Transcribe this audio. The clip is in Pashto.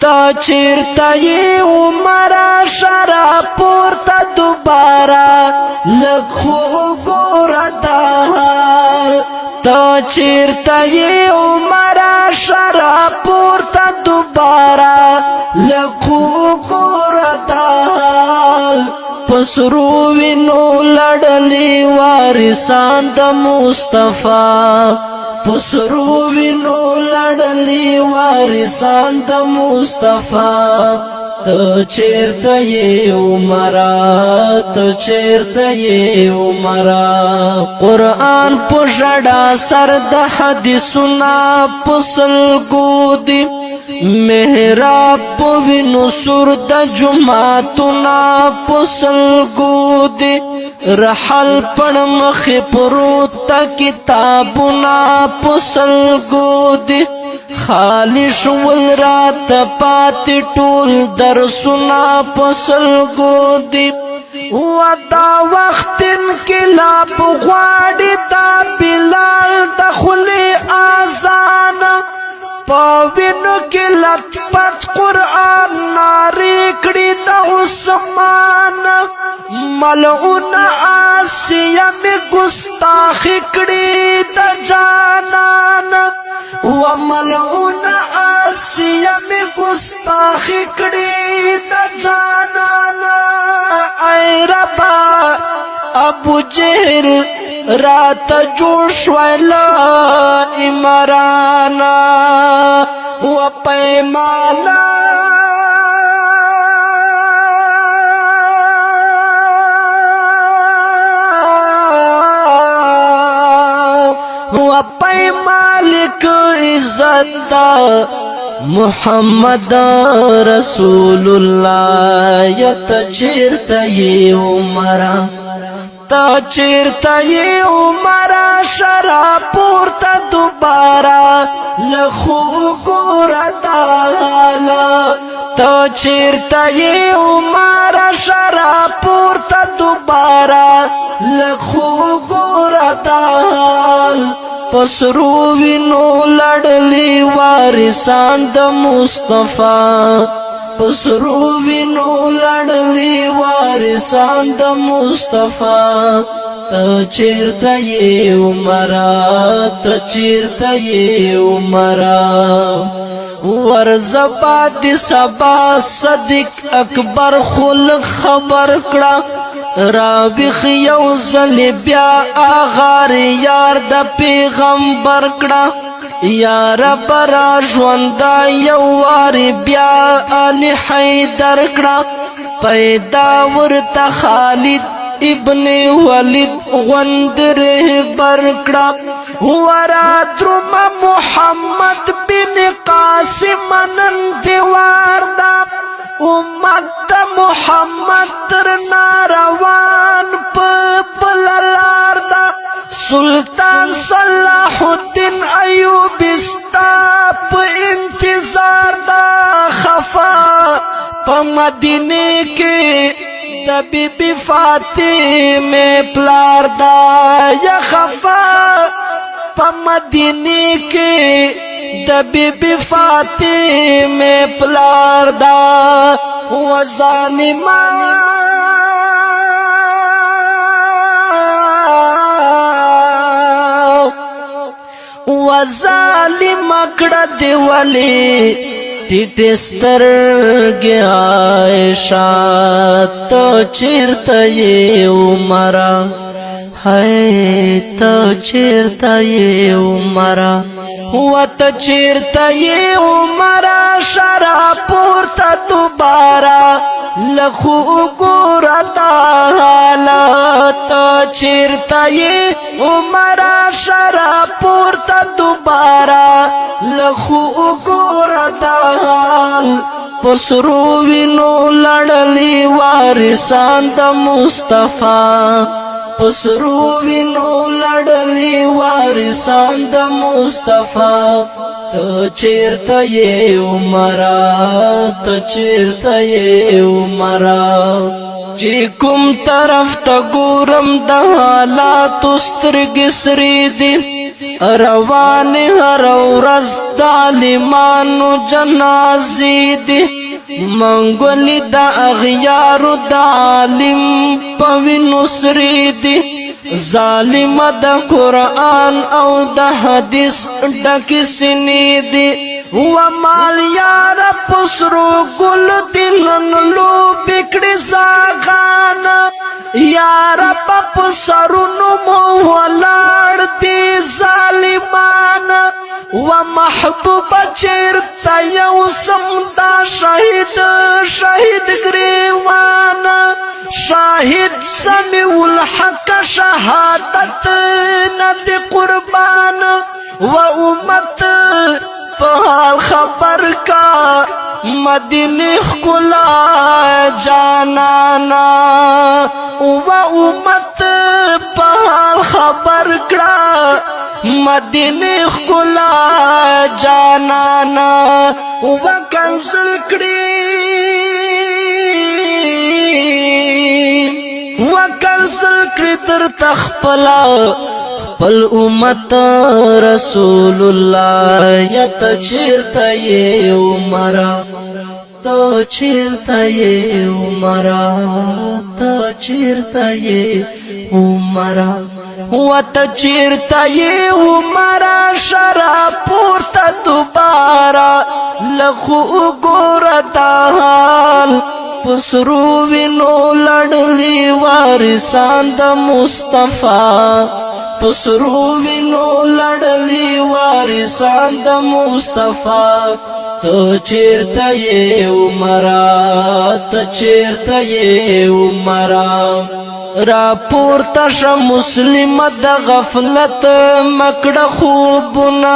تا چیرته یې عمره شرا پورته دوباره، لږ خو وګوره دا حال. تا چیرته یې عمره شرا پورته دوباره، لږ خو وګوره دا حال. پسرو وینو لړلې وارثان د مصطفی، پسرو وینو لړلې وارثان د مصطفی. ته چیرته یې عمره؟ ته چیرته یې عمره؟ قرآن په ژړا سر د حدیثونه پسل ګودي، محراب په وینو سور د جمعتونه پسل ګودي، رحل پړ مخ پروت کتابونه پسل ګودي، خالی شول رات پات ټول درسونه پسل ګودي. ودا وخت انقلاب غواړي دا بلال د خلی اذان، په وینو کې لت پت قرآن ناری کړي د عثمان. ملعون آسیه می ګستاخی کړي د جانان، و ملعون آسیه می ګستاخی کړي د جانان. ای ربا، ابو جهل رات جوړ شویل عمرانا و پیمانا و پی مالک عزت محمد رسول الله. یت چیرته یې عمره؟ تا چیرته یې عمره شرا پورته دوباره، لخو ګوره تعالی. تا چیرته یې عمره شرا پورته دوباره، لخو ګوره تعالی. پسرو وینو لړلې وارثان د مصطفی، پسرو وینو لړلې وارثان د مصطفی. ته چیرته یې عمره؟ ته چیرته یې عمره؟ ورزبا د سبا صدیق اکبر خل خبر کړه، راویخ یو ځل بیا اغار یار د پیغمبر کړه. یا رب را ژوند یو وار بیا علی حیدر کړه، پیدا ورته خالد ابن ولید غوند رهبر کړه. ورا درم محمد بن قاسم نن دیوار دا، امت محمد تر ناروان په بللار دا. سلطان صلاح الدین ایوب ستا په انتظار دا، خفا په مدینه کې د بی بی فاطمه پلار دا، یا خفا په مدینه کې د بی بی فاطمه پلار دا. وظالما وظالم کړه دی ولی ټیټ سترګې عائشہ؟ ته چیرته یې عمره؟ هاي ته چیرته یې عمره؟ وته چیرته یې عمره شرا پورته دوباره، لخو ګوره حالت. چیرته یې عمره شرا پورته دوباره، لخو ګوره حال. پسرو وینو لړلې وارثان د مصطفی، پسرو وینو لړلې وارثان د مصطفی. ته چیرته یې عمره؟ ته چیرته یې عمره؟ چې کوم طرف ته ګورم د حالات سترګې سرې دي. روان هر ورځ د عالمانو جنازې دي. منګولې د اغیار د عالم په وینو سرې دي. ظالم د قرآن او د حدیث ډکې سینې دي. و مال یار پسرو ګل دینن لو بکړي زاغان. یار په سرونو مو ولاړ دي ظالمان. و محبوب چیرته یو سم دا شهید شهید گریوان. شاهد سمیع الحق شهادت ند قربان. و امت په حال خبر کا مدینه خلا جانانا. او امت په حال خبر کړه مدینه خلا جانانا. او کنسل کړي، وکنسل کړي در تخپلا خپل امت رسول الله. یت چیرته یې عمره، ته چیرته یې عمره، ته چیرته یې عمره، وته چیرته یې عمره؟ شرا پورته دوباره لخو ګوره دا حال. پسرو وینو لړلی وارثان د مصطفی، پسرو وینو لړلی وارثان د مصطفی. ته چیرته یې عمره، ته چیرته یې عمره؟ را پورته شه مسلمه، د غفلت مکړه خوبونه.